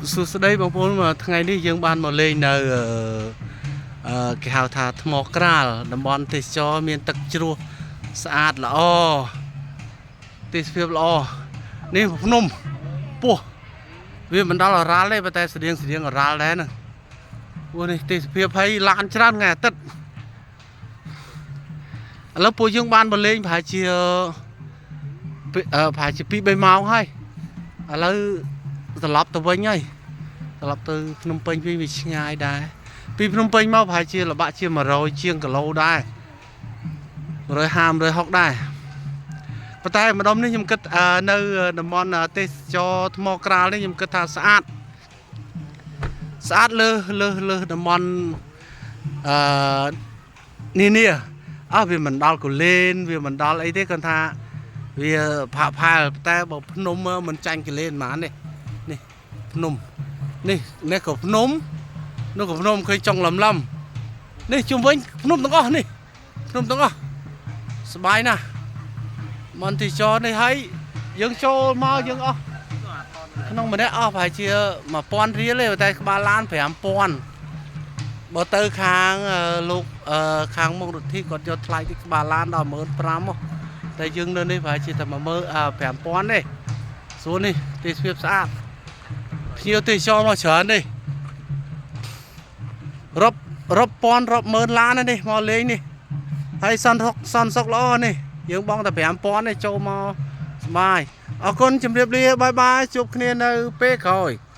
សួស្តីបងប្អូនមកថ្ងៃនេះយើងបានមកលេងនៅអឺគេហៅថាថ្មក្រាលតំបន់ទេសចរមានទឹកជ្រោះស្អាតល្អទេសភាពល្អនេះភ្នំពោះវាមិនដល់អរ៉ាល់ទេប៉ុន្តែស្តៀងស្តៀងអរ៉ាល់ដែរហ្នឹងព្រោះនេះទេសភាពហើយឡានច្រើនថ្ងៃអាទិត្យឥឡូវពួកយើងបានមកលេងប្រហែលជាប្រហែលជា2 3ម៉ោងហើយឥឡូវត្រឡប់ទៅវិញហើយ ត្រឡប់ទៅភ្នំពេញវិញវាឆ្ងាយដែរពីភ្នំពេញមកប្រហែលជាលបាក់ជា100ជាងគីឡូដែរ150 160ដែរប៉ុន្តែម្ដុំនេះខ្ញុំគិតនៅតំបន់ទេសចរថ្មក្រាលនេះខ្ញុំគិតថាស្អាតស្អាតលើសលើសលើសតំបន់អឺនានាអើវាមិនដល់កូលែនវាមិនដល់អីទេគាត់ថាវាផាកផាលតែបើភ្នំមិនចាញ់កូលែនហ្មងនេះនេះភ្នំ នេះនេះក៏ភ្នំនោះក៏ភ្នំឃើញចុងលំលំនេះជុំវិញភ្នំទាំងអស់នេះភ្នំទាំងអស់សប្បាយណាស់មន្ទីរចរនេះហើយយើងចូលមកយើងអស់ក្នុងម្នាក់អស់ប្រហែលជា1000រៀលទេតែក្បាលឡាន5000បើទៅខាងលោកខាងមុខរដ្ឋីគាត់យកថ្លៃទីក្បាលឡានដល់15000មកតែយើងនៅនេះប្រហែលជាតែ15000ទេស្រួលនេះទេសភាពស្អាត ភ្ញៀវទេសចរមកច្រើននេះរាប់រាប់ពាន់រាប់ម៉ឺនឡានណានេះមកលេងនេះហើយសន្តិសុខសន្តិសុខល្អនេះយើងបង់តែ5000នេះចូលមកសប្បាយអរគុណជម្រាបលា bye bye ជួបគ្នានៅពេលក្រោយ។